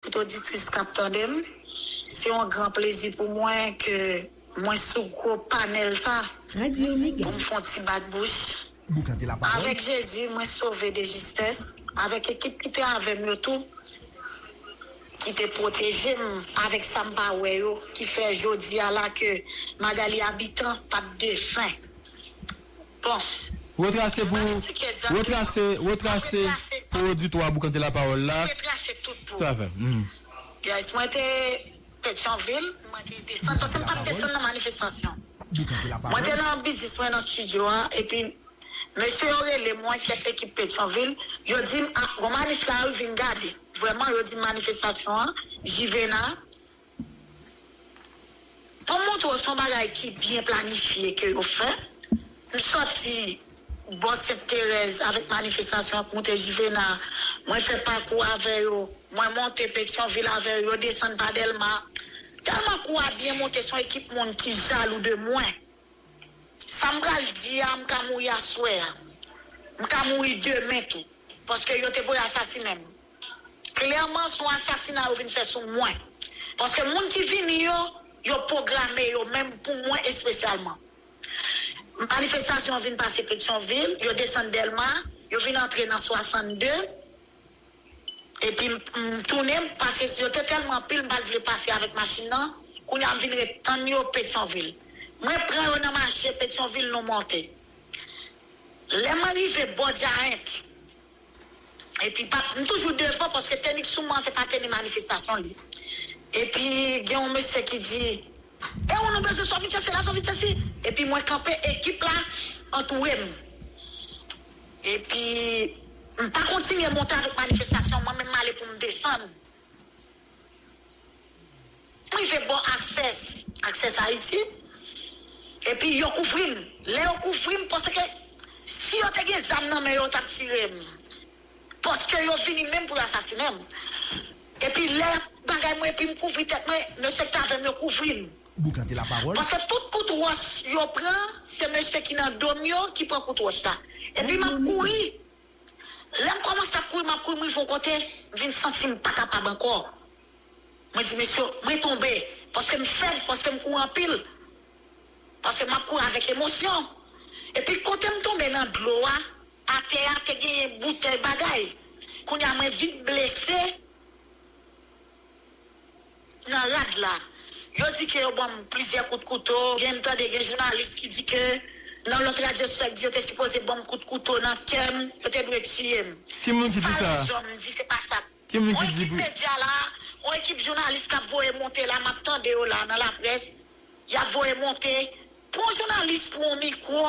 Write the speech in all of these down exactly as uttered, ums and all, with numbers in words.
Tout oditris k ap tande m, se yon gran plezi pou mwen ke mwen sou gwo panèl sa pou m fè yon ti bat bouch. Avèk Jezi, mwen sove de jistès. Avèk ekip ki te avè m yo tou, ki te pwoteje m avèk sa m pa wè yo, ki fè jodi a la ke Magali Abitan p ap defen. Bon. Retrase pou, retrase, retrase pou oditwa a boukante lapawòl la. Retrase tout pou. Sa fè. Mhm. Yes, mwen te Petyonvil, mwen te desann, paske m pa t desann nan manifestasyon. Mwen te nan biznis mwen nan estidyo a, epi mesye yo rele mwen, kèk ekip Petyonvil, yo di m, "Ah, gon manif la wi, vin gade." Vrèman, yo di m manifestasyon an, Jivena, pou m montre w, se yon bagay ki byen planifye ke yo fè. M sòti bò Sent Terèz avèk manifestasyon an, moute Jivena. Mwen fè pakou avè yo. Mwen monte Petyonvil avè yo, yo desann pa Dèlma. Tèlman kou a byen monte, se yon ekip moun ki jalou de mwen. Sa m pral di a, m ka mouri aswè a. M ka mouri demen tou. Paske yo te vle asasinen m. Klèman, se yon asasina yo vin fè sou mwen. Paske moun ki vini yo, yo pwograme yo menm pou mwen espesyalman. Manifestasyon an vin pase Petyonvil, yo desann Dèlma, yo vin antre nan swasannde. Epi m, m tounen, m pase, yo te tèlman anpil, m pa t vle pase avèk machin nan. Kounye a, m vin ret tann yo Petyonvil. Mwen pran yo nan mache Petyonvil, nou monte. Lè mwen rive bò Giant, epi pa, m toujou devan, paske teni k sou mwen an, se pa teni manifestasyon li. Epi gen yon mesye ki di, "E ou nou bezwen sòvitchèsi la, sòvitchèsi." Epi mwen kanpe, ekip la antoure m. Epi m pa kontinye monte avèk manifestasyon, mwen menm m ale pou m desann. M rive bò Access, Access Haïti. Epi yo kouvri m. Lè yo kouvri m, paske si yo te gen zam nan men yo, yo t ap tire m. Paske yo vini menm pou yo asasinen m. Epi lè bagay mwen, epi m kouvri tèt mwen, mesye k t avè m yo kouvri m. Boukante lapawòl. Paske tout kout wòch yo pran, se mesye ki nan do m yo ki pran kout wòch la. Epi m ap kouri. Lè m kòmanse ap kouri, m ap kouri, m rive yon kote, m vin santi m pa kapab ankò. Mwen di, "Mesye, mwen tonbe." Paske m fèb, paske m kouri anpil. Paske m ap kouri avèk emosyon. Epi kote m tonbe nan dlo a, atè a te genyen boutèy bagay. Kounye a mwen vin blese nan rad la. Yo di ke yo ban m plizyè kout kouto. Gen, m tande gen jounalis ki di ke nan lòt radyo sòt di yo te sipoze ban m kout kouto nan kè m, yo te dwe tiye m. Ki moun ki di sa? Sa rezon m di se pa sa. Ki moun ki di pou... Mwen ekip medya la, yon ekip jounalis k ap voye monte la, m ap tande yo la nan laprès, y ap voye monte. Pou yon jounalis, pou yon mikwo,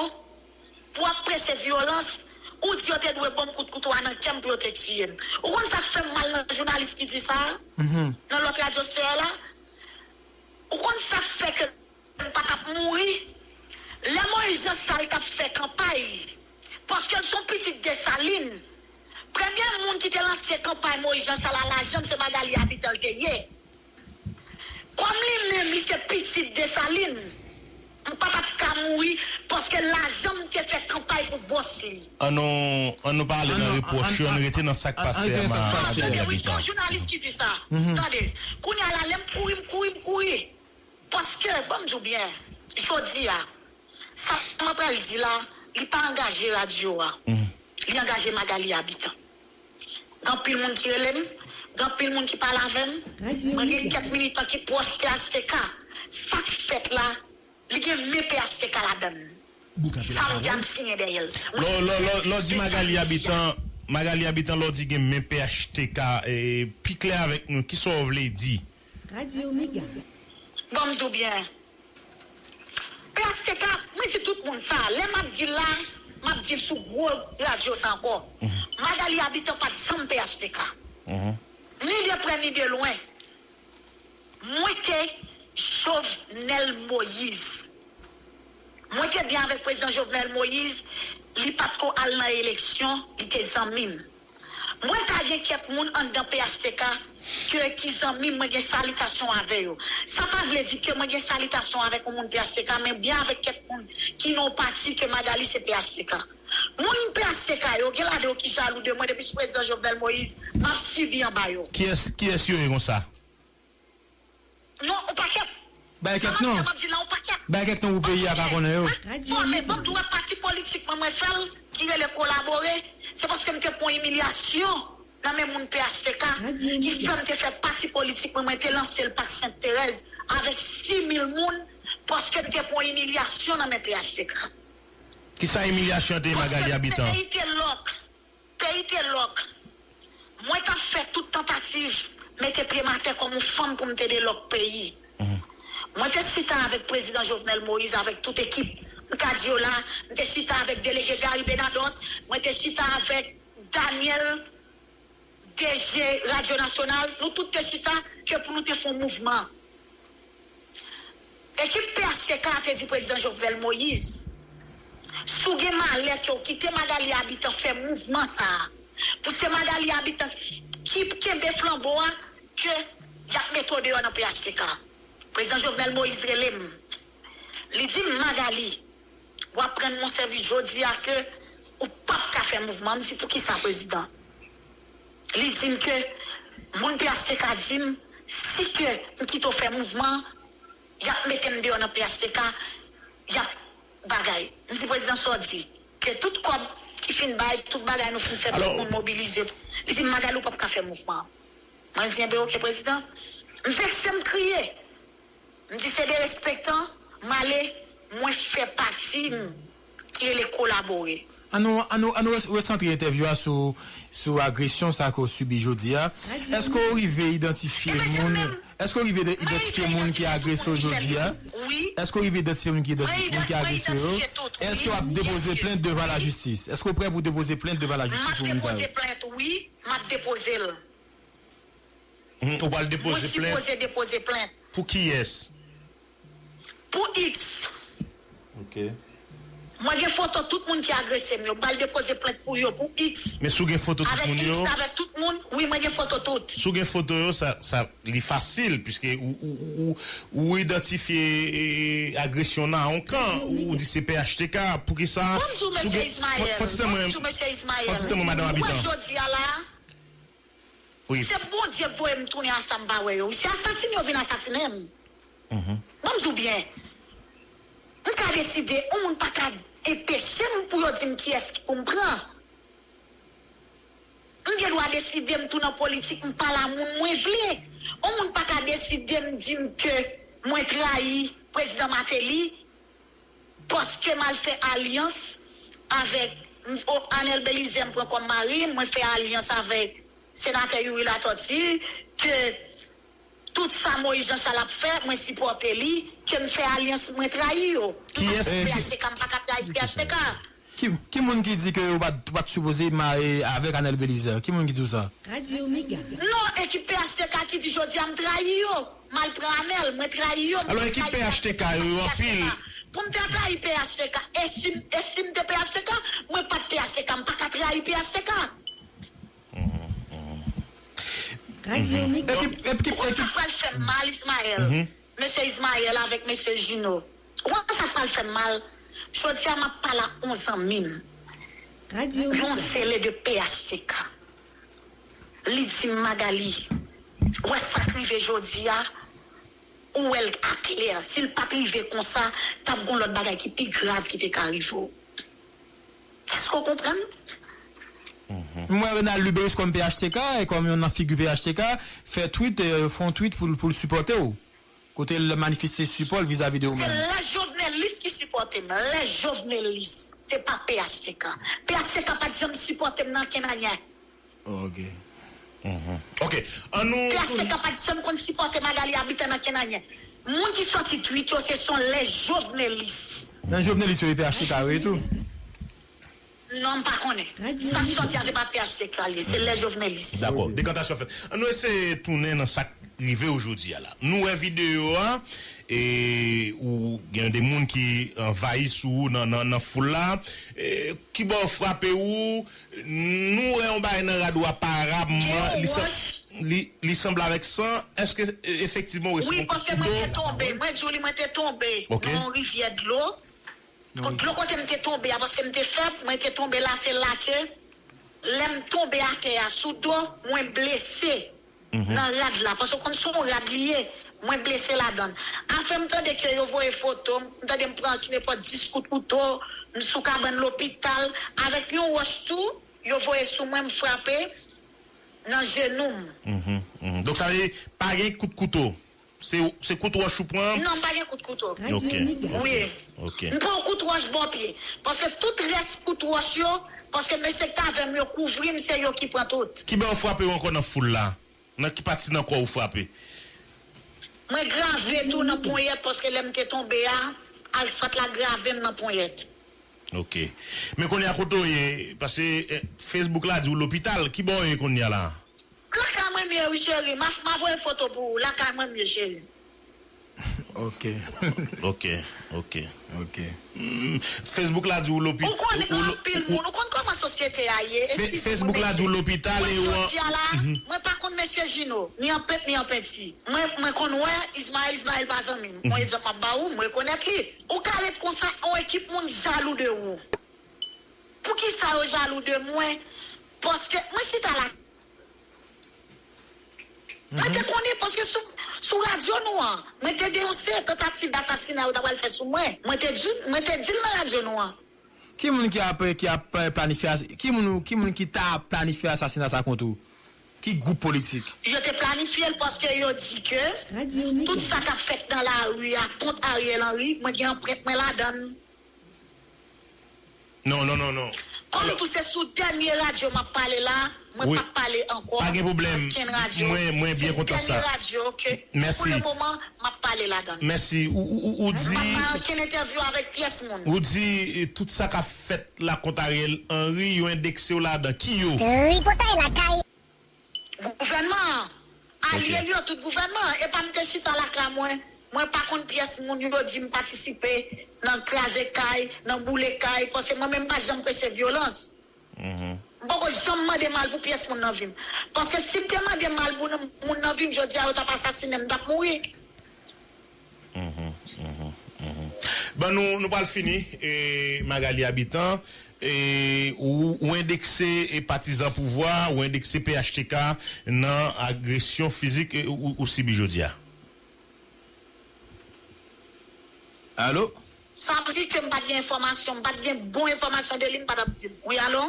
pou ap preche vyolans, ou di yo te dwe ban m kout kouto a nan kè m pou yo te tiye m. Ou konn sa k fè m mal nan jounalis ki di sa a? Mhm. Nan lòt radyo sè la? Ou konn sa k fè ke m pa t ap mouri? Lè Moyiz Janchal t ap fè kanpay, paske l se yon pitit Desalin, premye moun ki te lanse kanpay Moyiz Janchal a lajan m se Magali Abitan l te ye. Kòm li menm, li se pitit Desalin, m pa t ap ka mouri paske lajan m te fè kanpay pou bòs li. An nou, an nou pa ale nan repwòch yo, an nou rete nan sa k pase a Magali Abitan. Tande, wi, se yon jounalis ki di sa. Mhm. Tande, kounye a la, lè m kouri, m kouri, m kouri. Paske, ban m di w byen, jodi a, sa m ap pral di la, li pa angaje radyo a. Mhm. Li angaje Magali Abitan. Gen anpil moun ki rele m, gen anpil moun ki pale avè m. Mwen gen kèk militan ki pwòch P H T K. Sa k fèt la, li gen men P H T K ladan l. Sa m di a, m siyen dèyè l. Lè w, lè w, lè w, lè w di Magali Abitan, Magali Abitan, lè w di gen men P H T K, e, pi klè avèk nou, kisa w vle di? Radyo Mega. Ban m di w byen. P H T K, mwen di tout moun sa. Lè m ap di l la, m ap di l sou gwo radyo sa ankò. Mhm. Magali Abitan pa t janm P H T K. Mhm. Ni de prè, ni de lwen. Mwen te Jovenel Moïse. Mwen te byen avèk prezidan Jovenel Moïse. Li pa t ko al nan eleksyon, li te zanmi m. Mwen ka gen kèk moun anndan P H T K ke, ki zanmi m, mwen gen salitasyon avè yo. Sa pa vle di ke mwen gen salitasyon avèk yon moun P H T K, men byen avèk kèk moun ki nan yon pati ke Magali se P H T K. Moun P H T K yo, gen ladan yo ki jalou de mwen depi sou prezidan Jovenel Moïse, m ap sibi anba yo. Kiyès, kiyès yo ye konsa? Non, yon pakèt. Bay kèk non. Sa m ap di la, yon pakèt. Bay kèk non pou peyi a ka konnen yo. Bon, men bon, m di w pati politik mwen, mwen fè l, ki rele Kolabore, se paske m te pran imilyasyon nan men moun P H T K, ki fè m te fè pati politik mwen, mwen te lanse l Pak Sent Terèz avèk sis mil moun, paske m te pran imilyasyon nan men P H T K. Kisa imilyasyon te ye, Magali Habitant? Paske peyi te lòk. Peyi te lòk. Mwen t ap fè tout tantativ mete pye m atè kòm yon fanm pou m te delòk peyi. Mwen te chita avèk prezidan Jovenel Moïse, avèk tout ekip, m ka di yo la, m te chita avèk delege Gary Bernadotte, mwen te chita avèk Daniel, D G Radyo Nasyonal, nou tout te chita ke pou nou te fè yon mouvman. Ekip P H T K a te di prezidan Jovenel Moïse, si w gen malè ke w kite Magali Habitant fè mouvman sa a, pou se Magali Habitant ki kenbe flanbo a, ke y ap mete w deyò nan P H T K. Prezidan Jovenel Moïse rele m. Li di m, Magali, w aprann m yon sèvis jodi a ke ou p ap ka fè mouvman. M di, poukisa, prezidan? Li di m ke moun P H T K di m, si ke m kite w fè mouvman, y ap mete m deyò nan P H T K, y ap bagay. M di, prezidan, sa w di? Ke tout kòb ki fin bay, tout bagay nou fin fè, tout moun mobilize. Li di m, Magali, ou p ap ka fè mouvman. Mwen di, enben, oke, prezidan. M vekse, m kriye. M di, se derespektan, m ale, mwen fè pati m ki rele Kolabore. An nou, an nou, an nou res- resantre entèvyou a sou, sou agresyon sa ke w sibi jodi a. Èske w rive idantifye moun? Èske w rive de- idantifye moun ki agrese w jodi a? Èske w rive idantifye moun ki, moun ki agrese yo? Èske w ap depoze plent devan lajistis? Èske w prè pou depoze plent devan lajistis pou moun sa yo? M ap depoze plent, wi, m ap depoze l. Mhm, ou pral depoze plent? Mwen sipoze depoze plent. Pou kiyès? Pou X. Ok. Mwen gen foto tout moun ki agrese m yo. M pral depoze plent pou yo, pou X. Men si w gen foto tout moun yo? Avèk X, avèk tout moun. Wi, mwen gen foto tout. Si w gen foto yo, sa, sa, li fasil, piske ou, ou, ou, ou, ou idantifye, e, agresyon nan yon kan, ou, ou di se P H T K, poukisa? Bon, m di w, mesye Ismaël. Fò ti tann mwen, fò ti tann mwen, madanm Habitant. Ou wè jodi a la, se Bondye k voye m tounen a sa m pa wè yo. Se asasine yo vin asasinen m. Ban m di w byen, m ka deside, yon moun pa ka enpeche m pou yo di m kiyès ki pou m pran. M gen dwa deside m tou nan politik, m pale a moun mwen vle. Yon moun pa ka deside m di m ke mwen trayi prezidan Martelly, paske m al fè alyans avèk, o, Arnel Belizaire m pran kòm mari m, mwen fè alyans avèk senatè Youri Latortue, ke tout sa Moïse Jean Charles ap fè, mwen sipòte li, ke m fè alyans, mwen trayi yo. Kiyès ki di sa? P H T K, m pa ka trayi P H T K. Ki, ki moun ki di ke ou pa t, ou pa t sipoze mare avèk Arnel Belizaire? Ki moun ki di w sa? Non, ekip P H T K ki di jodi a m trayi yo. M al pran Arnel, mwen trayi yo. Alò, ekip P H T K yo, yo anpil. Pou m te trayi P H T K, e si, e si m te P H T K, mwen pa t P H T K, m pa ka trayi P H T K. Epi, epi, epi, sa pral fè m mal, Ismaël. Mesye Ismaël avèk mesye Gino. Ou wè sa k pral fè m mal? Jodi a, m ap pale ak yon zanmi m. Yon zele de P H T K. Li di m, Magali, ou wè sa k rive jodi a? Ou wè l aklè. Si l pa t rive konsa, t ap gen lòt bagay ki pi grav ki te ka rive w. Èske w konprann? M wè Renald Luberice kòm P H T K, e kòm yon nan figi P H T K, fè tweet, e, fè yon tweet pou l, pou l sipòte w. Kote l manifeste sipò l vizavi de ou menm. Se lè Jovenelis ki sipòte m. Lè Jovenelis. Se pa P H T K. P H T K pa t janm sipòte m nan kenanyen. Ok. Ok. An nou P H T K pa t janm konn sipòte Magali Habitant nan kenanyen. Moun ki sòti tweet yo, se son lè Jovenelis. Nan Jovenelis yo, e P H T K yo ye tou. Non, m pa konnen. Sa k sòti a, se pa P H T K li ye, se lè Jovenelis. Dakò, dekantasyon fèt. An nou eseye tounen nan sa k rive w jodi a la. Nou wè videyo a, e, ou gen de moun ki anvayi sou ou nan, nan, nan foul la. E, ki bò frape ou? Nou wè yon bagay nan rad ou a, aparamman, li, li, li sanble avèk san. Èske, e, efektivman, ou resevwa yon kout kouto? Wi, paske mwen te tonbe. Mwen di w li, mwen te tonbe nan yon rivyè dlo. Dlo kote m te tonbe a, paske m te fèb, mwen te tonbe la, se la ke lè m tonbe atè a sou do, mwen blese nan rad la, paske w konn se yon rad li ye, mwen blese ladan l. Afè m tande ke yo voye foto m, m tande m pran nenpòt dis kout kouto, m sou kabann lopital, avèk yon wòch tou, yo voye sou mwen, m frape nan jenou m. Donk sa vle di pa gen kout kouto. Se, se kout wòch ou pran? Non, m pa gen kout kouto. Ok, ok. Wi. Ok. M pran yon kout wòch bò pye. Paske tout rès kout wòch yo, paske mesye k t avè m yo kouvri m, se yo ki pran tout. Kibò yo frape w ankò nan foul la? Nan ki pati nan kò w frape? Mwen grave tou nan ponyèt, paske lè m te tonbe a, asfalt la grave m nan ponyèt. Ok. Men kounye a kote w ye, paske eh, Facebook la di w lopital, kibò w ye kounye a la? Lakay mwen m ye wi cheri, m a voye foto pou ou, lakay mwen m ye cheri. Ok. Ok, ok. Ok. Mm, Facebook la di w lopital. Ou konnen gen anpil moun, ou konn kòman sosyete a ye. Eskize mwen, Facebook la di w mesye. Lopital e Mwen w an. Jodi a la, mwen pa konn mesye Jino, ni an pent, ni an penti. Mwen, mwen konn wè Ismaël, Ismaël pa zanmi m. Yon egzanp m ap ba ou, mwen rekonèt li. Ou ka ret konsa, yon ekip moun jalou de ou. Poukisa yo jalou de mwen? Paske mwen chita la. Mwen te konnen paske sou, sou radyo nou an, mwen te denonse tantativ asasina yo ta pral fè sou mwen. Mwen te di, mwen te di l nan radyo nou an. Ki moun ki ap ki ap planifye as- ki moun ki moun ki ta planifye asasina sa kont ou? Ki gwoup politik? Yo te planifye l paske yo di ke tout sa k ap fèt nan lari a kont Ariel Henry, mwen gen anprent mwen ladan l. Non, non, non, non. Kòm tou se sou dènye radyo m ap pale la, mwen Wi. p ap pale ankò. Pa gen pwoblèm. Ankenn radyo. Mwen, mwen byen kontan sa. Se dènye radyo ke Mèsi. Pou le moman, m ap pale ladan. Mèsi. Ou, ou, ou, ou Mwen p ap di. Bay ankenn entèvyou avèk pyès moun. Ou di eh, tout sa k ap fèt la kont Ariel Henry, yo endekse w ladan. Ki yo? Tripotay lakay. Gouvènman an. Alye l yo, tout gouvènman an. E pa m te chita lakay mwen. Mwen pa konn pyès moun yo di m patisipe nan kraze kay, nan boule kay, paske mwen menm m pa janm preche vyolans. M poko janm mande mal pou pyès moun nan vi m. Paske si m te mande mal pou moun nan vi m, jodi a yo t ap asasinen m, m t ap mouri. Ban nou, nou pral fini, e, Magalie Habitant, e, ou, ou endekse e patizan pouvwa, ou endekse P H T K nan agresyon fizik e, ou, ou sibi jodi a. Alo? Sa vle di ke m pa t gen enfòmasyon, m pa t gen bon enfòmasyon de li, m pa t ap di l. Wi, alo?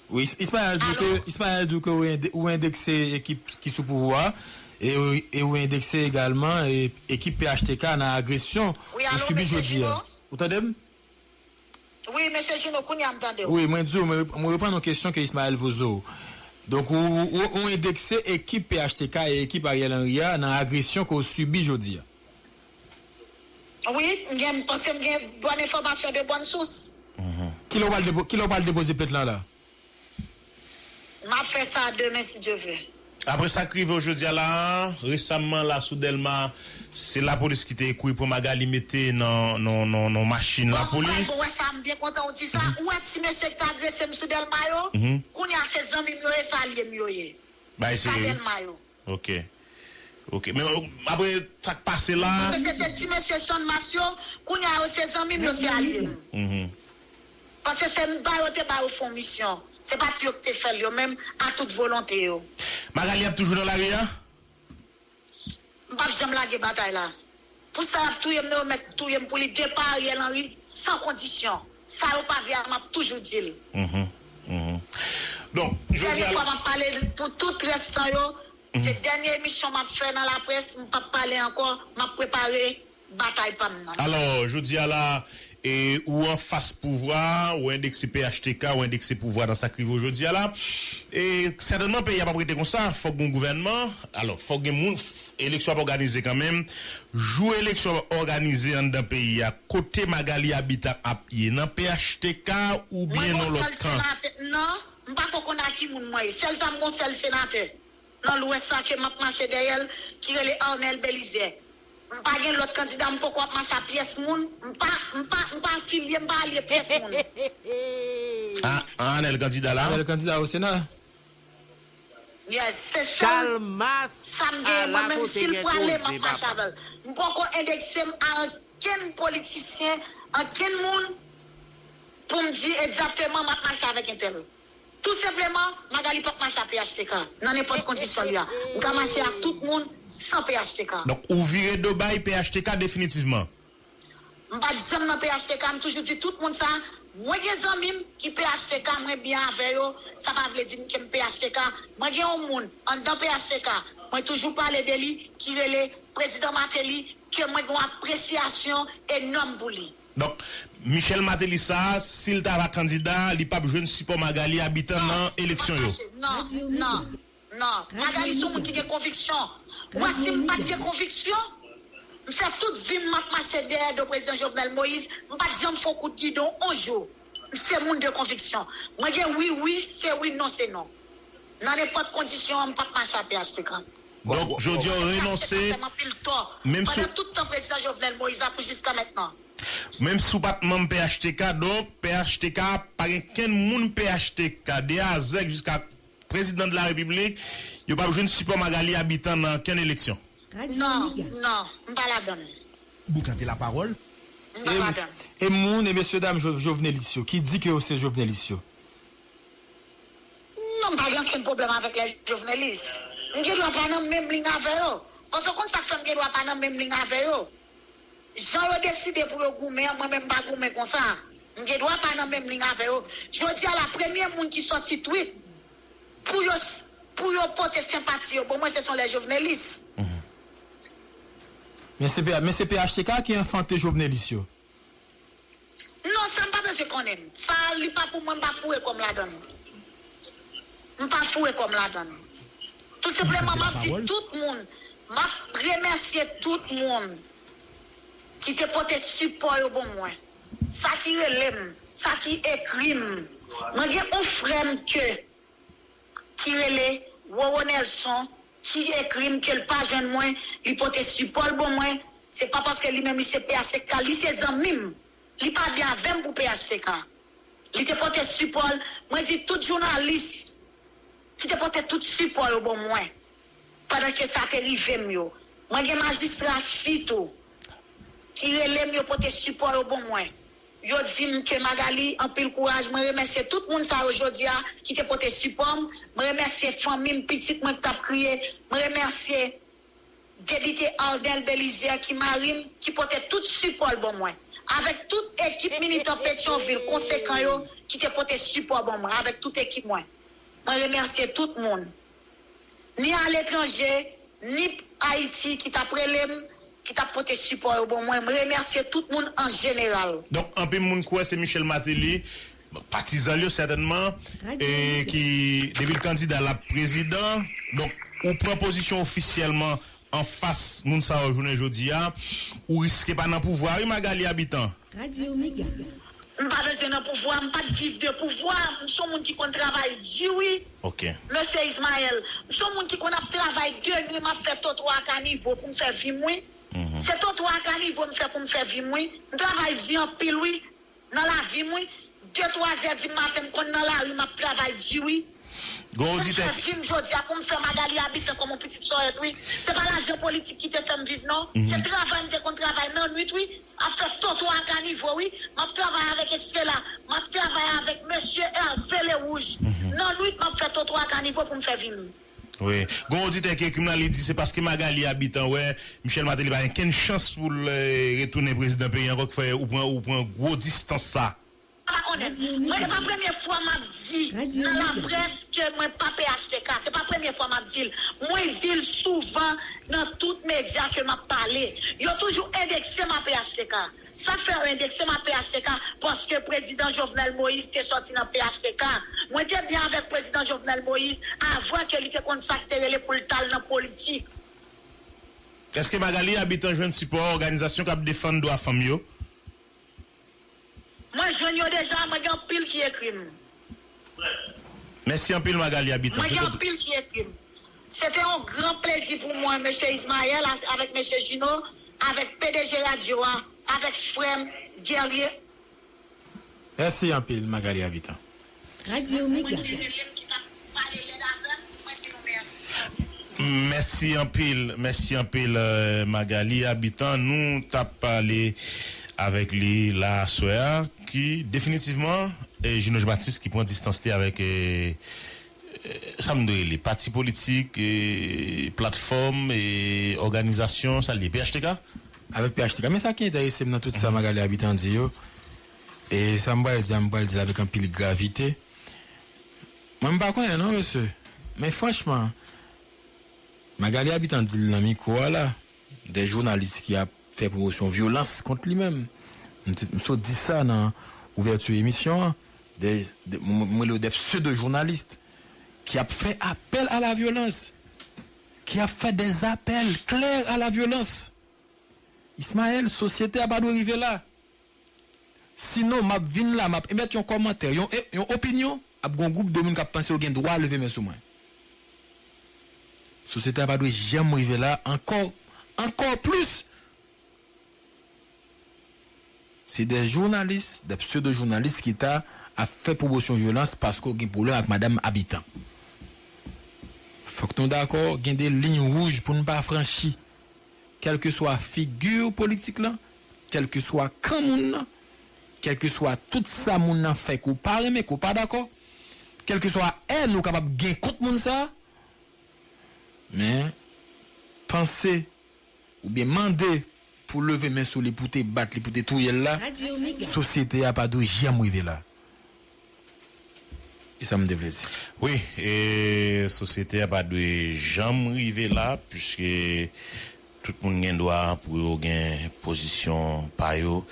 Wi, Ismaël di ke Ismaël di ke ou ende- ou endekse ekip ki sou pouvwa a, e, e ou endekse egalman e, ekip P H T K nan agresyon Wi, ou alo, sibi mesye jodi a. Jino? Ou tande m? Wi, mesye Jino, kounye a m tande w. Wi, mwen di w, mwen rep- mwen reprann yon kesyon ke Ismaël poze w. Donk, ou, ou, ou endekse ekip P H T K e ekip Ariel Henry a nan agresyon ke w sibi jodi a. Wi, m gen, paske m gen bòn enfòmasyon de bòn sous. Kilè w pral depo- kilè w pral depoze plent lan la? M ap fè sa demen, si Dye vle. Apre sa k rive w jodi a la, resaman la sou Dèlma, se lapolis ki te kouri pran Magalie mete nan, nan, nan, nan machin lapolis. Ou wè sa, m byen kontan w di sa. Ou wè ti mesye ki te agrese m sou Dèlma yo? Kounye a se zanmi m yo ye, se alye m yo ye. Bay Sa serye. Dèlma yo. Ok. Ok. Men apre sa k pase la. Se te ti mesye Channmas yo, kounye a yo se zanmi m yo, se alye m. Paske se m ba yo te ba yo fon misyon. Se pa t yo ki te fè l yo menm, a tout volonte yo. Magalie ap toujou nan lari a? M p ap janm lage batay la. Pou sa y ap touye m nan, yo mèt touye m pou li. Depa Ariel Henry san kondisyon. Sa yo pa vle a, m ap toujou di l. Donk, jodi Dènye a fwa m ap pale pou tout rès tan yo. Se dènye emisyon m ap fè nan laprès. M p ap pale ankò. M ap prepare batay pa m nan. Alò, jodi a la, e, ou anfas pouvwa, ou endekse P H T K, ou endekse pouvwa nan sa k rive w jodi a la. E sètènman, peyi a p ap rete konsa. Fòk gen yon gouvènman. Alò, fòk gen moun, f- eleksyon ap òganize kanmenm. Jou eleksyon ap òganize anndan peyi a, kote Magalie Habitant ap ye? Nan P H T K oubyen Mwen nan gon lòt sèl kan? Senatè. Non, m pa poko nan ki moun mwen ye. Sèl sa m gon sèl senatè nan Lwès la ke m ap mache dèyè l, ki rele Arnel Belizaire. M pa gen lòt kandida, m poko ap mache a pyès moun. M pa, m pa, m pa afilye, m pa alye pyès moun. Ah, Arnel kandida la? Arnel kandida o Sena? Yes, se sèl sa m genyen mwen menm. Si l prale, m ap mache avè l. M poko endekse m a ankenn politisyen, ankenn moun pou m di egzakteman m ap mache avèk entèl. Tou senpleman, Magali p ap mache ak P H T K nan nenpòt kondisyon li a. M ka mache ak tout moun san P H T K. Donk, ou vire do bay P H T K definitivman? M pa t janm nan P H T K, m toujou di tout moun sa. Mwen gen zanmi m ki P H T K, mwen byen avè yo. Sa pa vle di m ke m P H T K. Mwen gen yon moun anndan P H T K, mwen toujou pale de li, ki rele Prezidan Martelly, ke mwen gen yon apresyasyon enòm pou li. Donk, Michel Martelly sa, si l ta va kandida, li p ap jwenn sipò Magali Habitant nan eleksyon yo? Non, non, non. Magali se yon moun ki gen konviksyon. Mwen, si m pa t gen konviksyon, m fè tout vi m, m ap mache dèyè do prezidan Jovenel Moïse, m pa t janm fè yon kout gidon yon jou. M se moun de konviksyon. Mwen gen wi, wi, se wi, non, se non. Nan nenpòt kondisyon, m p ap mache ak P H T K. Donk, jodi a, w renonse, menm sou, pandan tout tan prezidan Jovenel Moïse la pou jiska mentnan. Menm si w pa t manm P H T K, donk, P H T K, pa gen kenn moun P H T K, de A a Z jiska prezidan de la repiblik, yo p ap jwenn sipò Magali Habitant nan kenn eleksyon? Non, non, m pa ladann. Boukante lapawòl. M pa ladann. E moun e mesye dam jo- jovenelis yo ki di ke yo se jovenelis yo? Non, m pa gen okenn pwoblèm avèk lè jovenelis. M gen dwa pa nan menm liy avè yo. Paske w konn sa k fè m gen dwa pa nan menm liy avè yo? Jan yo deside pou yo goumen an, mwen menm m pa goumen konsa. M gen dwa pa nan menm liy avè yo. Jodi a la, premye moun ki sòti tweet pou yo, pou yo pote senpati yo ban mwen, se son lè jovenelis. Men se P- men se P H T K ki enfante jovenelis yo. Non, sa m pa bezwen konnen. Sa, li pa pou mwen, m pa foure kò m ladann. M pa foure kò m ladann. Tou senpleman, m ap di tout moun, m ap remèsye tout moun ki te pote sipò yo ban mwen. Sa ki rele m, sa ki ekri m. Mwen gen yon frè m ke ki rele Roro Nelson, ki ekri m ke l pa jwenn mwen, li pote sipò l ban mwen. Se pa paske li menm li se P H T K, li se zanmi m. Li pa byen avè m pou P H T K. Li te pote sipò l. Mwen di tout jounalis ki te pote tout sipò yo ban mwen pandan ke sa te rive m yo. Mwen gen majistra fi tou ki rele m, yo pote sipò yo ban mwen. Yo di m ke Magali, anpil kouraj. Mwen remèsye tout moun sa yo jodi a ki te pote sipò m. Mwen remèsye fanmi m, pitit mwen k t ap kriye. Mwen remèsye depite Ardel Belizaire ki mari m, ki pote tout sipò l ban mwen. Avèk tout ekip militan Petyonvil konsekan yo ki te pote sipò ban mwen, avèk tout ekip mwen. Mwen remèsye tout moun. Ni aletranje, ni Ayiti ki t ap rele m, ki t ap pote sipò yo ban mwen. Mwen remèsye tout moun an jeneral. Donk, anpil moun kwè se Michel Martelly, patizan l yo sètènman, e ki, depi l kandida, l ap prezidan. Donk, ou pran pozisyon ofisyèlman anfas moun sa yo jounen jodi a, ou riske pa nan pouvwa wi, Magali Habitant. M pa bezwen nan pouvwa, m pa t viv de pouvwa, m se yon moun ki konn travay di wi. Ok. Mesye Ismaël, m se yon moun ki konn ap travay de nwi, m ap fè totwa ak kanivo pou m fè vi m wi. Se totwa ak kanivo m fè pou m fè vi m wi. M travay di anpil wi, nan lavi m wi. De, twa zè di maten m konn nan lari, m ap travay di wi. Gon oditè ki. Pou m fè vi m jodi a, pou m fè Magali Habitant kòm yon pitit sòrèt wi. Se pa lajan politik ki te fè m viv non. Se travay m te konn travay nan nwit wi. Ap fè totwa ak kanivo wi. M ap travay avèk Estela. M ap travay avèk mesye Hervé Lerouge. Nan nwit, m ap fè totwa ak kanivo pou m fè vi m. Wi. Gon oditè ki ekri m la, li di se paske Magali Habitant wè Michel Martelly pa gen kenn chans pou l, eh, retounen prezidan peyi ankò ki fè ou pran, ou pran gwo distans sa. Pa konnen. Mwen, se pa premye fwa m ap di nan laprès ke mwen pa P H T K. Se pa premye fwa m ap di l. Mwen di l souvan nan tout medya ke m ap pale. Yo toujou endekse m a P H T K. Sa k fè yo endekse m a P H T K? Paske prezidan Jovenel Moïse te sòti nan P H T K. Mwen te byen avèk prezidan Jovenel Moïse avan ke li te konn sa k te rele pou l t al nan politik. Èske Magali Habitant jwenn sipò òganizasyon k ap defann dwa fanm yo? Mwen jwenn yo deja, mwen gen anpil ki ekri m. Mèsi anpil, Magali Habitant. Mwen gen anpil ki ekri m. Se te yon gran plezi pou mwen, mesye Ismaël, as- avèk mesye Gino, avèk P D G radyo a, avèk frè m, Guerrier. Mèsi anpil, Magali Habitant. Radyo Mega. Mèsi anpil, mèsi anpil, euh, Magali Habitant. Nou t ap pale avèk li la aswè a, ki definitivman, e, Gino Jean-Baptiste ki pran distans li avèk, e, e, sa m dwe rele, pati politik, e, platfòm, e, òganizasyon, sa l ye, P H T K? Avèk P H T K. Men sa ki enterese m nan tout sa Magalie Habitant di yo, e sa m pral di a, m pral di l avèk anpil gravite. Mwen, m pa konnen non, mesye. Men franchman, Magalie Habitant di l nan mikwo a la, de jounalis ki ap fè pwomosyon vyolans kont li menm. M te, m sot di sa nan ouvèti emisyon an. De, de, m, m rele yo de pseudo-journalistes ki ap fè apèl a la vyolans, ki ap fè des appels clairs à la violence. Ismaël, sosyete a pa dwe rive la. Sinon, m ap vin la, m ap emèt yon kòmantè, yon, yon opinyon, ap gen yon gwoup de moun k ap panse yo gen dwa leve men sou mwen. Sosyete a pa dwe janm rive la ankò, ankò plis. Se de jounalis, de pseudo-jounalis ki ta ap fè pwomosyon vyolans paske w gen pwoblèm ak madanm Habitant. Fòk nou dakò, gen de liy wouj pou n pa franchi. Kèlkeswa figi politik lan, kèlkeswa kan moun nan, kèlkeswa tout sa moun nan fè ke w pa renmen, ke w pa dakò, kèlkeswa èn ou kapab gen kont moun sa a, men panse oubyen mande pou leve men sou li, pou te bat li, pou te touye l la, sosyete a pa dwe janm rive la. E sa m te vle di. Wi, e sosyete a pa dwe janm rive la, piske tout moun gen dwa pou yo gen pozisyon pa yo,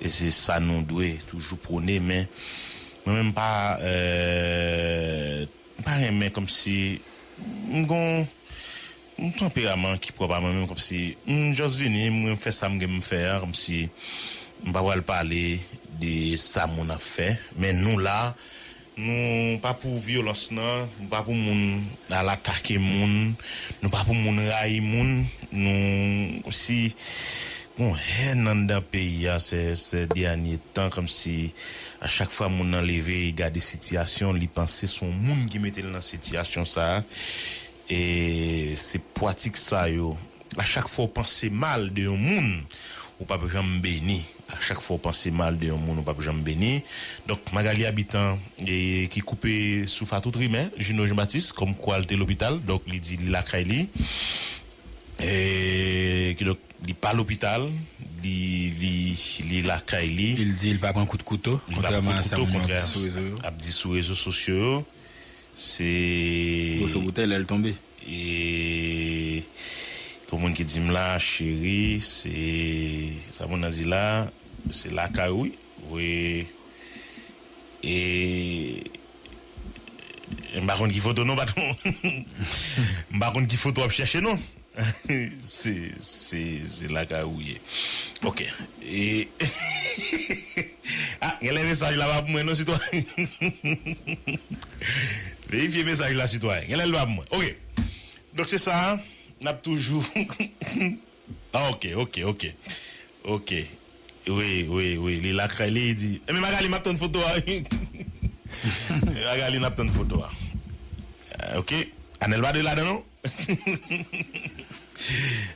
e se sa nou dwe toujou pwone, men mwen menm pa, euh, m pa renmen kòmsi m gon yon tanperaman ki pwòp a mwen menm, kòmsi m just vini, mwen fè sa m gen m fè a, kòmsi m pa pral pale de sa moun ap fè. Men nou la, nou pa pou vyolans nan, nou pa pou moun al atake moun, nou pa pou moun rayi moun, nou si gon hèn anndan peyi a se, se dènye tan, kòmsi a chak fwa moun nan leve, li gade sitiyasyon, li panse se yon moun ki mete l nan sitiyasyon sa a. E se pwatik sa yo. A chak fwa w panse mal de yon moun, ou p ap janm beni. A chak fwa w panse mal de yon moun, ou p ap janm beni. Donk, Magalie Habitant, e, ki koupe souf a tout rimè, Gino Jean-Baptiste, kòmkwa l te lopital, donk li di li lakay li. E, kidonk, li pa lopital, li, li, li lakay li. Li di li pa pran kout kouto, kontrèman a sa moun yo ap di sou rezo yo. Ap di sou rezo sosyo yo. Se gwoso boutèy lè l tonbe. E kon moun ki di m la, cheri, se sa moun nan di la, se lakay ou, wi. Wi. E m pa konn ki foto non, patwon. M pa konn ki foto w ap chèche non. Se, se, se lakay ou ye. Ok. E, ah, genlè mesaj la pa pou mwen non, sitwayen. Verifye mesaj la, sitwayen. Genlè l pa pou mwen. Ok. Donk se sa, n ap toujou. Ah, ok, ok, ok. Ok. Wi, wi, wi. Li lakay li, li di. Enben, Magalie, m ap tann foto a, wi. Magalie, n ap tann foto a. Ah, ok. Anèl pa dwe ladan non.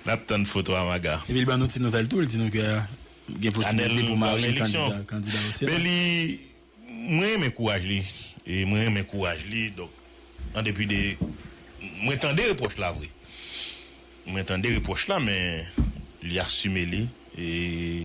N ap tann foto a, Maga. Epi l ban nou ti nouvèl tou, l di nou ke gen posibilite pou Marie kandida, kandida o Sena. Men li, mwen renmen kouraj li. E mwen renmen kouraj li. Donk, an depi de, mwen tande repwòch la vre. Mwen tande repwòch la, men li asime li. E